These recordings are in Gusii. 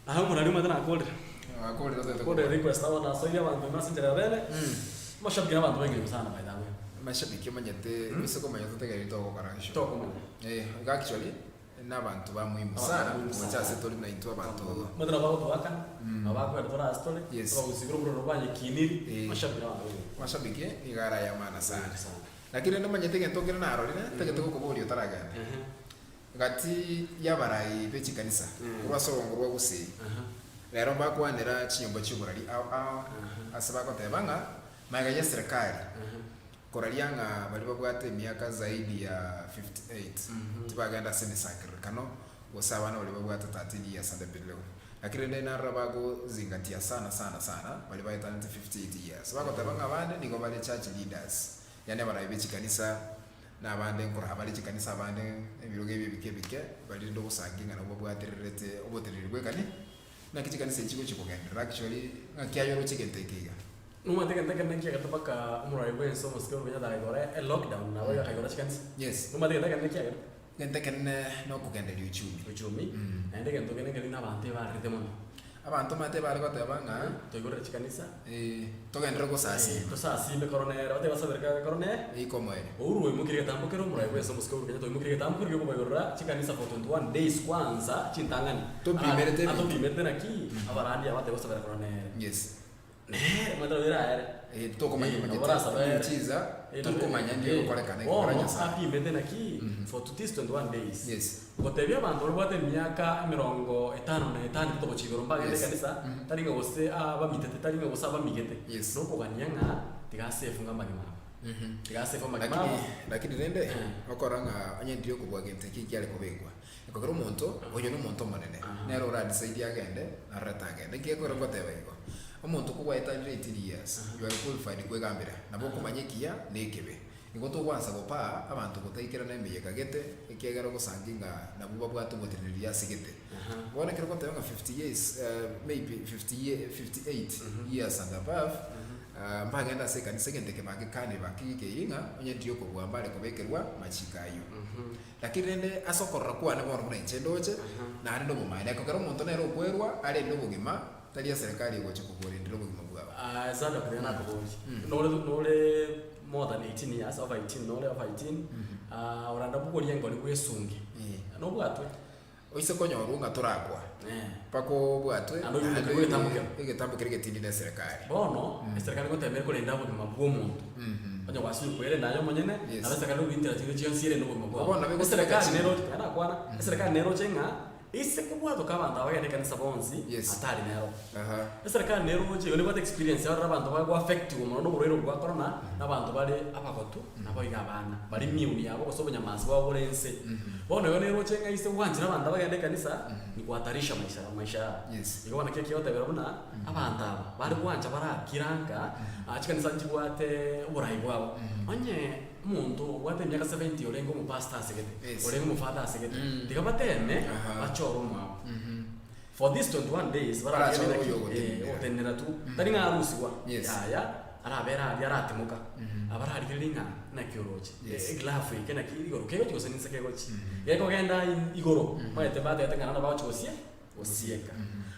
Aye omorari omanyete nakorire. Nakorire otagete Nakorire kobua. request abo nasoirie abanto ime ase enchera ya bene. Amashabiki na abanto b'engencho sana by the way. Amashabiki omanyete gose komanya totegereri togokora show. Tokomanya. Eh, iga actually na abanto ba muhimu Abanto sana ba muhimu gocha sana. ase tori naintwe abanto Omanyete nabo bagotoakana, nabo bakwenda tore ase tore, Yes. abagusi bire obororo banyekiniri, Eh. amashabiki na abanto b'engencho. Amashabiki nigo are ay'amaana sana. Sana. Lakini rende omanyete egento nkere narorire, ntagete gokoboria otaragenda. Ehe. Gati y'abarai be chikanisa korwa ase orongo rwa Gusii, rero mbakwanera chinyomba chi'oborari ao ao, ase bagoteba ng'a magega y'eserekari koraria ng'a baria babwate emiaka zaidi ya 58 tibagenda ase emesangererekano gose abana baria babwate 13 years and below. Lakini rende narora bagozingatia sana sana sana baria baetanete 58 years. Bagoteba ng'a abande nigo bare church leaders, yaani abarai be chikanisa, Na abande nkoraha bare chikanisa abande ebirogo ebi ebike ebike, baria rende ogosangia ng'a nabwo babwatererete oboteneneri bw'ekani, naki chikanisa echi chigochia kogenderera actually ng'aki aye oroche egento eke iga. Nomanyete egento ekenene kiagete mpaka omorai bwense omosike Uhuru Kenyatta akaigora elockdown nabo iga akaigora chikanisa. Yes. Nomanyete egento ekenene kiagete? Egento ekenene nokogenderia uchumi. Uchumi, naende egento kende nkeri na abanto ebarerete mono. Abanto omanyete bare goteba ng'a. Toigorere chikanisa. Ee, togenderere gosasiima. Tosasiime korona ere, batebe basabere kare korona ere. Eike omoerio. Uhuru oimokirie egetambo kere omorai bwense omosike Uhuru Kenyatta oimokirie egetambo kere giokobaigorera chikanisa for 21 days kwanza chintang'ani. Topimerete ebinto. Atopimerete naki abarandia aba batebe gosabera korona ere. Yes. Nere omanyete nabo eraere. Eh, tokomanya Eh, omanyete nabo orasabere. emiujiza, Eh, torikomanya ndi eh, egokorekana ekero bono Nyasaye. apimete naki for to this 21 days. Yes. Gotebia abanto babwate emiaka emerongo etano na etano etato gochia igoro mbagende Yes. ekanisa, tari ng'a gose abamitete, tari ng'a gose abamigete, Yes. nokogania ng'a tiga asefunge amagima abo. Tiga asefu amagima Lakini, abo. lakini rende, Eh. okora ng'a onye ndiri okobua gento eki kiare kobekwa, ekogera omonto, oyo nomonto omonene, Aha. nere ora decide agende, narore tagenda. Nki gekogera ngoteba igo? Omonto kogwaetanire 18 years, you are qualified kwegambera, nabo okomanya ekiya na ekebe. Igo togwansa gopaa abanto gotaikerana emeyega gete, ekiagera ogosangi ng'a nabwo babwate oboteneneri ase gete. Bono ekero ogoteba ng'a 50 years, maybe 50 ye 58 years and above, mbagende ase ekanisa egento eke bagekane bakigike ng'a onye ndiri okobua mbare kobekerwa machiko ayio. Lakini rende ase okorora kwane bono buna inche ndoche, naende nobomaene, ekero omonto nere okwerwa arende obogima, tari eserekari egocha koborendera obogima bwabo. Aye Zadok nigo nakoborie, nore nore more than 18 years, over 18, nore over 18, ah, oranda bogorie engori bwesunge, nobwatwe. Oise konyorwa ng'a torakwa, Eh. mpaka obwatwe, Naende oimokerwe naende egetambo kero. egetambo keria getindi na eserekari. Bono, eserekari ngoteba ere korenda obogima bwa omonto, onye gwasire kwerenda aye omonyene, Yes. nabo eserekari nobintera chinde chionsi erende obogima bwao. Bono nabo egotumeka Eserekari chinguru. nero tiga nakwana, eserekari neroche ng'a ase kobwatoka abanto aba bagende ekanisa bonsi, Yes. hatari nero. Aha. Eserekari neroche igo nebwate experience yarora abanto bagoaffectiwa mono na oborwaire obo bwa korona, na abanto bare abagotu, naboigo abana, bare immune yabo gose obonyamansi bwabo bore inse. Bono igo neroche ng'a ase gwanchera abanto abagende ekanisa, ni kuhatarisha maisha maisha yabo. Yes. Igo bono naki ekiagotebera buna, abanto aba, bare gwancha barakire anka, chikanisa nchibwate oborai bwabo. Onye omonto obwate emiaka 70 orenge omopastor asegete, Yes. orenge omofather asegete, tiga bateme, Aha. bachore omwabo. For these 21 days Barachore baragende naki oyo ogotenenera. eh, ogotenenera tu tari ng'a arusigwa Yes. yaya arabere aria aratimoka abararigereria ng'a naki oroche Yes. egraph eke naki igoro kegochi gose ninse kegochi gekogenda in- igoro omanyete batebete ng'a nabo bagochi gosie gosieka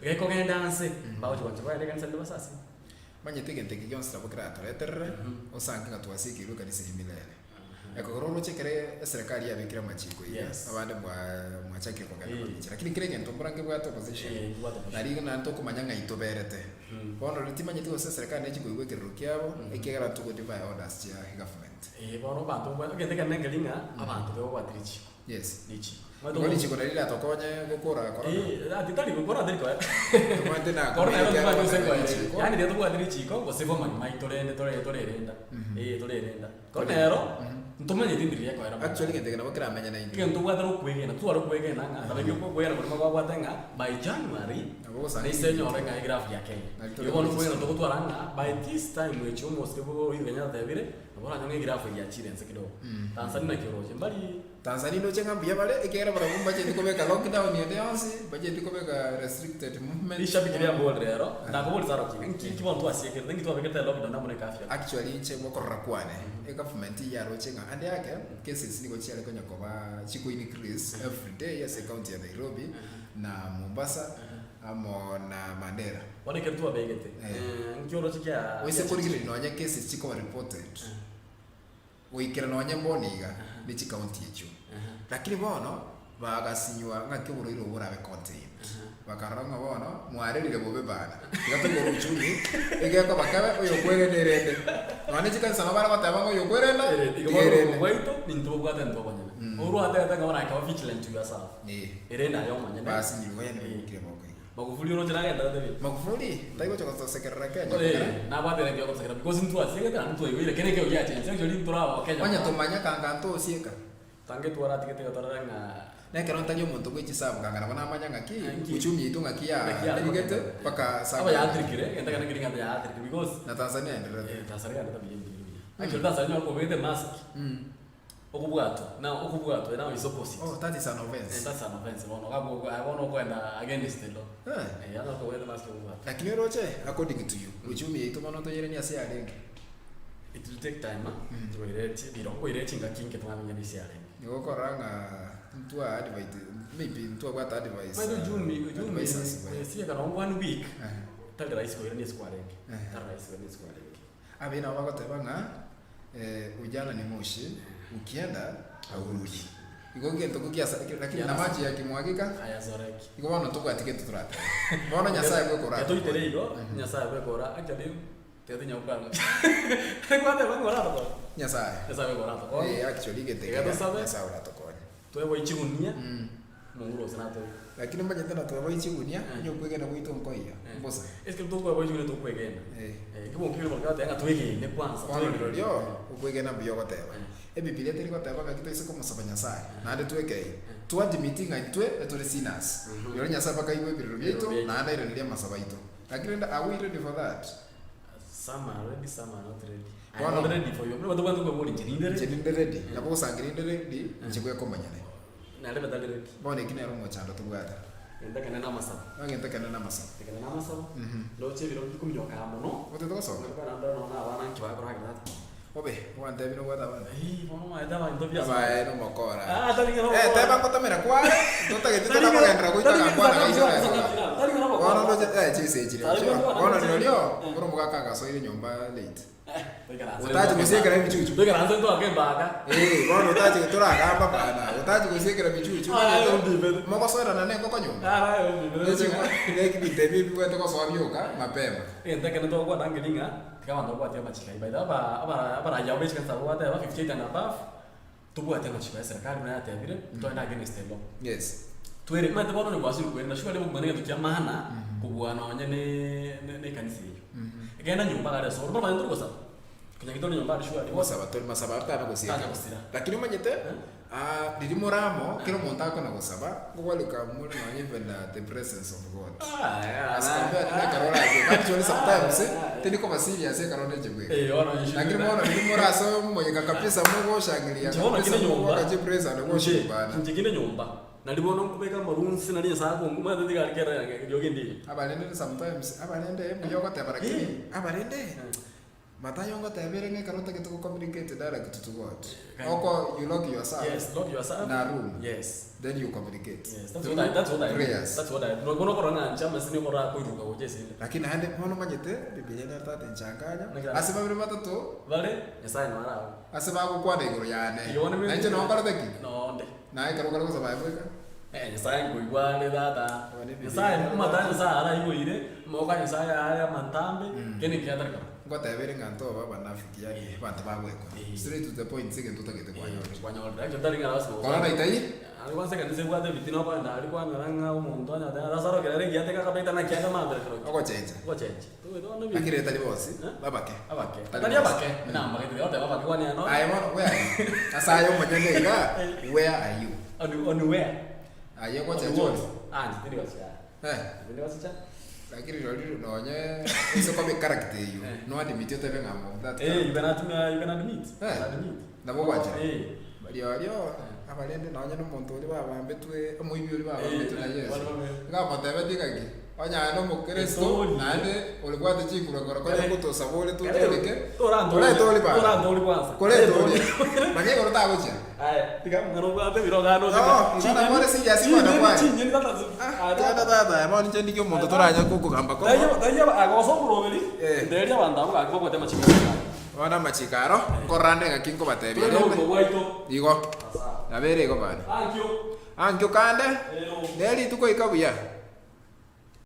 gekogenda nse mbagochi goancha bagende ekanisa rinde basasime. Omanyete egento eke gionsi nabo keratoreterere, osange ng'a twasiekeirwe ekanisa eyio milele. Ekogera oroche ekere eserekari yabekire amachiko iga, Yes. abande mwa- mwachakire kogenda Eh. komincha. Lakini kera egento mbora nkebwate opposition, Eh, nkebwate opposition. nari iga naende tokomanya ng'ai toberete. Bono riria timanyeti gose eserekari nechi koigwa ekerero kiabo, ekiagera togodefy orders chia government. Eh, bono abanto mbwa egento ekenene nkeri ng'a abanto tebabwati richiko. Yes. Richiko. Igo richiko nari riratokonye gokora korona. Eh, ati tari gokora tari koera. Omanyete na Korona ero ekiagera tobwati gose goteba nkoera. richiko. Yaani riria tobwati richiko gose bomani maito rende tore torerenda. Eh, torerenda. Korona ero ntomanyeti ndiri ekoera mono. Actually egento eke nabo keramenye naintwe. Egento tobwate nokwegena, totware okwegena ng'a nabo ekio okwegena korimo kwabwate ng'a by January Nabo ogosanga naise enyore ng'a egraph ya Kenya. Nari tore Igo bono gochia. okwegena togotwara ng'a by this time echi omosike bwa Uhuru Kenyatta atebire, nabo oranyore ng'a egraph eye yachire inse kidogo. Tanzania naki oroche, mbari. Tanzania ndoche ng'a mbuya bare, ekiagera barabwo mbacheti kobeka lockdown ende yonsi, mbacheti kobeka restricted movement. Rishabiki riambori rero, ndakoboria Zaroki, nki nki bono twasiekerete, nki twabekete elockdown amo ne curfew? Actually inche gokorora kwane, egovernment yaroche ng'a ande ake, cases nigo chiare konya koba chiko increase everyday ase ecounty ya Nairobi na Mombasa. Amo na Mandera. Bono ekero twabegete, Eh. nki oroche kia Oise korigereria nonya cases chikoba reported, goikera nonya mbono iga, ne chicounty echio. Lakini bono, bagasinywa ng'aki oborwaire obo borabe contained. Bakarora ng'a bono, mwarerire bobe bana, tiga toigore uchumi, egekoba kebe, oyokwerenda erende. Nonya ne chikanisa nabo bare goteba ng'a oyokwerenda, Erende. Igo tiga bono erende. bwaito, nintwe bobwate intwe abanyene. Orwatete ng'a bono I kaba vigilant to yourself. Eh. Erende aye omonyene. Basinyirwe yaani babokire boko iga. Magufuli oroche nagenderete bi. Magufuli taigocha gotosekerera Kenya Eh, kera. nabwate ere gotosekerera because ntwasiegete naende ntwaigoire kere ekero giachenchire actually ntore abakenya. Onye tomanya kanga ntosieka. Tange twaratigete igo torore ng'a Nekero ntari omonto bwe chisabu kanga nabo namanya ng'aki Ng'aki. uchumi yaito ng'aki ya Ng'aki ya- erigete mpaka sa aba yaathirikire egento ekero nkeri ng'a yaathirikire because na Tanzania endererete. eh, Tanzania yande tabuya mbiri buya. Actually Tanzania okobegete mask. Okobwatwa, now okobwatwa now is opposite. Oh, that is an offense. Eh, that's an offense bono iga aye bono okoenda against the law. Eh. Eh, onye okobwate mask okobwatwa. Lakini oroche, according to you, uchumi yaito bono toyereni ase yarenge. It will take time ah, toire chibiro, oire chingaki inke twamenya ase yarenge. Nigo okorora ng'a ntwa advite, maybe ntwabwate advice, Omanyete uchumi, uchumi advisors buya. esieka nonye one week, Eh. tari rahisi koirania ase kwarenge, Eh. tari rahisi koirania ase kwarenge. Abwo nabo bagoteba ng'a ujana ni moshi, ukienda haurudi. Igo egento ko kiasarekire, lakini na maji yakimwagika, Ayazoreki. igo bono ntobwati gento toratebe. Bono Nyasaye bweka Ekero toitere oratokonye. igo, Nyasaye bweka ora actually tiga tinyagokwana kwateba ng'a oratokonye. Nyasaye. Nyasaye bweka oratokonye. Eh, actually egento Tiga ekio tosabe. Nyasaye oratokonye. Tweboe chigunia, Mungu gose natoe. Lakini omanyete na tweboe chigunia, Eh. onye okwegena gwaito nkoiyo, Eh. mbosa. Esike tokweboa chigunia tokwegena. Eh. Eh, ekebungo kebe bono kegoteba ng'a twegene kwanza. Bono twegene. rirorio, okwegena mbuya ogoteba. Eh. Ebibilia teri goteba ng'aki toise komosaba Nyasaye, naende twekei, twadmiti ng'a intwe etore sinners. Rirorio Nyasaye mpaka aigwe ebirero biaito, Ebirero biaito. naende airanerie amasabo aito. Lakini rende are we ready for that? Some are ready, some are not ready. I am Bono- not ready for you. Buna tobwate kweboria inche ninde Inche ready. ninde ready, nabo ogosangeria ninde ready, inche bweka omonyene. Naende batari ready. Bono eki nere omochando tobwate. Egento ekenene namasabo. Egento ekenene namasabo. Ekenene namasabo. Ndoche ebiro bikominyoka mono. Otagete gosoka? Nokora ndore nonya na abana nki bakoragera tata. Obe, gwantebia nobwate abana? Eeh, bono omanyete abanto biasara. Abae nomokora. Ah, tari ng'a Eh, nomokora. teba ngotomera kware, totagete Tari ng'a- torakogenderera goita tari ng'a gakwana gaiso tari rero. ng'a- tari ng'a nomokora. Bono ndoche eh chise chire. Tari ng'a nomokora. Bono rirorio, Eh. ore omogaka agasoire nyomba late. Toikaranse Otachi ntwake gosiekera embaka. ebichuchu. Toikaranse ntwake embaka. Eh, bono otachi toragamba bana, otachi gosiekera bichuchu. Ah, aye ombibete. Mogosoerana na engoko nyomba. Ah, aye ombibete. Ebinto ebi bibwate gosoa bioka mapema. Egento ekene togokwana nkeri ng'a, tiga abanto babwatie amachiko ayio. By the way, aba- aba- abarayia abo bechikanisa abwo bateba 58 and above, tobwate amachiko ya eserekari buna yatebire, toende against the law. Yes. Twere, omanyete bono onye gwasire kwerenda surely okobua negento kia maana kobua nonye ne ne ekanisa eyio. Genda nyomba iga are ase ore, bono manyete tori gosaba, konya ki tore nyomba aria surely. Gosaba tori masaba aria tana gosieka. Tanya gosira. Lakini omanyete, ah, riria more amo, kera omonto akona gosaba, nkogwaleka more nonye even uh, the presence of God. As compared na ekero orachie, actually sometimes, tindi koba serious ekero onde inche bweka. Eh, bono inche Lakini bono riria more ase omoyega kabisa mogoshangiria Inche bono kabisa kinde nyomba, mogoaka chipraise and worship bana. inche kinde nyomba, nari bono nkobeka amarunsi nari Nyasaye akonguma, omanyete tiga aria kera eriogi ndiyo. Abarende sometimes, abarende mbuya ogoteba lakini, abarende, Mathayo ngoteba ere ng'a ekero otagete go communicate direct to God, oko you lock yourself Yes, lock yourself. na room, Yes. then you communicate. Yes, that's what I, that's what I do. Prayers. That's what I do. Bono okora ng'a inche amasini okora akoiruka gocha esende. Lakini naende bono omanyete, Bibilia nere tata enchanganya, Naki- ase babere batato, Bare, Nyasaye naro abwo. ase bagokwana igoro yane, Igo bono na inche nonkorete ki? Nonde. Naye ekero okare gosaba aye bweka. Eh, Nyasaye nkoigwa are tata. Bono Ebibilia Nyasaye, nere amata tata. Nyasaye araigoire, amaboko a Nyasaye are amatambe, kende nkiatareka. Ngoteba ere ng'a ntoba abanafiki yaani abanto bagwekora. Eh. Straight to the point ase egento otagete kwanyorire. Kwanyorire. Ekero tari ng'a lasima Korora itai, Aria kwanza ekanisa ebwate ebitina okogenda aria kwanyora ng'a omonto onye oteba Lazaro ekero ere egiya teka akabeta naki ande mambia kero ki. ogochencha. Ogochencha. Togete bono ebi- Lakini tari bonsi, Eh? babake. Abake. Tari Tari bonsi. abake. Nambagete tiga goteba abake kwane ano. Aye bono where are you? Ase aye omonyene iga, where are you? On on where? Aye On ogochencha what? ore. Ah, inche tindi gochicha. Eh. Tindi gochicha. Lakini rirorio nonye ase koba echaracter eywo, Eh. no admit otebe ng'a I'm of that Eh, you character. can admit, you can admit. Eh. You can admit. Nabo ogwanchera. Eh. Rirorio, abarende nonye na omonto oria babambetwe, omoibi oria babambetwe na Eh, Yeso. barabwo. Iga amotebetie ng'aki, Onye aye nomokristo Etori. naende orebwate chinguru ekero konya Kare- ngotosaba ore Kare- totoreke, torantorie- koreta ori bana. torantorie kwanza. Koreta ori. Manya igoro tagochia. Aye, tiga mwana obwate biro gano No, igo nabo ore serious bono kware. Chinyeni tata zi- Ah, tata tata, bono inche ndike omonto toranya gokogamba komo. Taiyo agosa oboroberi, Eh. nderia abanto abwo gaki babwate amachiko a Nyasaye. Bono amachiko aro, nkorora nde ng'aki nkobatebia Tore rende. nobomo bwaito. Igo, Asa. nabo ere igo bana. Ankio. Ankio kande, Ero. ne rituko ika buya.